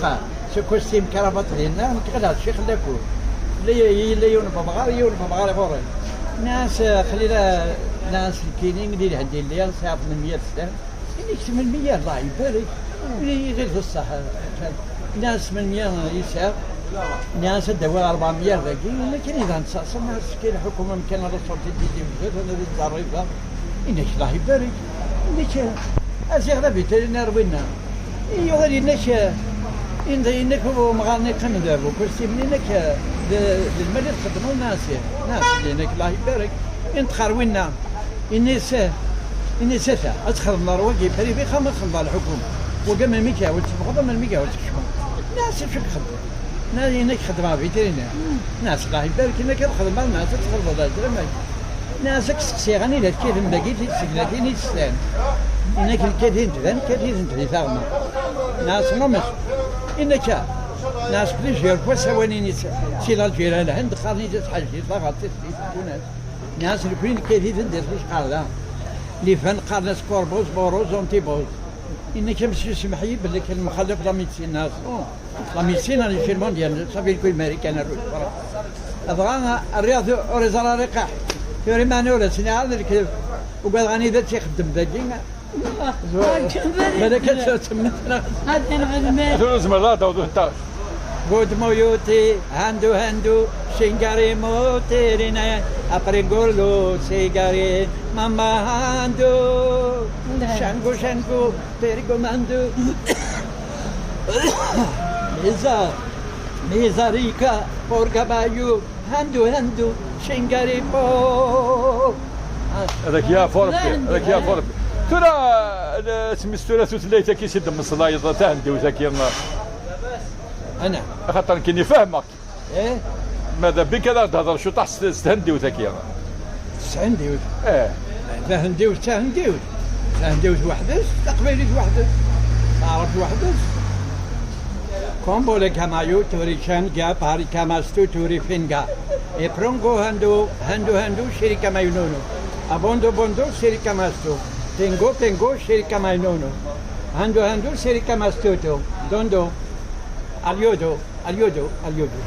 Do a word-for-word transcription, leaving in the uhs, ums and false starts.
Qa, s ukustim karabat dinna, nekk ɣileɣ d ccix n lakur. Yella, yella yiwen n wemɣar, yiwen n wemɣar ɣur-i. Nniɣ-as, "Xlila," nniɣ-as, "nekkini d Lhend i lliɣ, sɛiɣ tmenmya sna." Ini-k tmenmya, Allah ibarek. Ini-yi ɣir d ṣṣeḥ. Nniɣ-as, "Tmenmya i sɛiɣ." Nniɣ-as, "Ad d-awiɣ rebɛemya dagi." Nekkini daɣen ttseɛṣa, nniɣ-as, "Tefka lḥukuma amkan ara sorti d-, d-, d-, ad tt-ẓerribeɣ." Ini-k, "Allah ibarek." Ini-k, "Aziɣ d abitrinaire winna." Yuɣal yenna-k, yenna-k umɣar-nni yeqqim d bu kursi-nni, yenna-k, "D, d lmal i txeddmeḍ?" Nniɣ-as, "Ih." Nniɣ-as, yenna-k, "Allah ibarek." Inṭeq ɣer winna. Ini-as, ini-as, "Ata, ad txedmeḍ ɣer wagi privé, xam ad txedmeḍ ɣer lḥukuma. Wagi melmi k-yehwa ad teffɣeḍ, melmi k-yehwa ad tkecmeḍ." Nniɣ-as, "Acu k-xedmeɣ?" Nniɣ, "Yenna-k xedmeɣ vétérinaire." Nniɣ-as, "Allah ibarek, yenna-k ad txedmeḍ, nniɣ-as ad txedmeḍ, d acu ma." Nniɣ-as, "Ad k-steqsiɣ, anida lkatin dagi, tisegnatin i teslan?" Yenna-k, "Lkatin tban, lkatin di taɣma." Nniɣ-as, "Non, mais." Yenna-k, nniɣ-as, "Plusieurs fois ssawalen-iyi-d si l'Algérie, Lhend, qqaren-iyi-d ad tḥajjiḍ, taɣerṭ, tislit, tunas." Nniɣ-as, "Nekni nekkat-iten d asmi qqar da. Lifan qqaren-as corbeaux, boros, antibos." Yenna-k, "Monsieur, semmeḥ-iyi belli kan mxalaf la médecine." Nniɣ-as, "Non, la médecine à l'échelle mondiale, ça vient que américaine, russe, France." Dɣa rriɣ tu-, ur iẓer ara iqaḥ. Tura iman ur as-nniɣ ara d lekdeb. Ugadeɣ anida tt-ixeddem dagi. Balak ad tt-, tt-, Tura tzemreḍ ad d-taweḍ. Good moyuti, handu handu, shingari motirine, apringurlu, sigari, mama handu. Shangu shangu, pergo mandu. Miza, mizarika, porgabayu, handu handu, shingari po. Ad ak-yaɛfu Rebbi, ad ak-yaɛfu Rebbi. Tura, eh, asmi s tura tutlayt-agi s i d-mmeslayeḍ, tahendiwt-agi, Ana. Axaṭer nekkini fehmeɣ-k. Eh? Ma d abik ad aɣ-d-hedreḍ cuṭaḥ s, s thendiwt-agi. S thendiwt? Eh. Tahendiwt, tahendiwt. Tahendiwt weḥd-s, taqbaylit weḥd-s, taɛrabt weḥd-s. Kombo le kamayu, turi changa, pari kamastu, turi finga. E prongo hando, hando hando, shiri kamayu nono. Abondo bondo, shiri kamastu. Pengo pengo, shiri kamayu nono. Hando hando, shiri kamastuto. Dondo. Alyodo, alyodo, alyodo.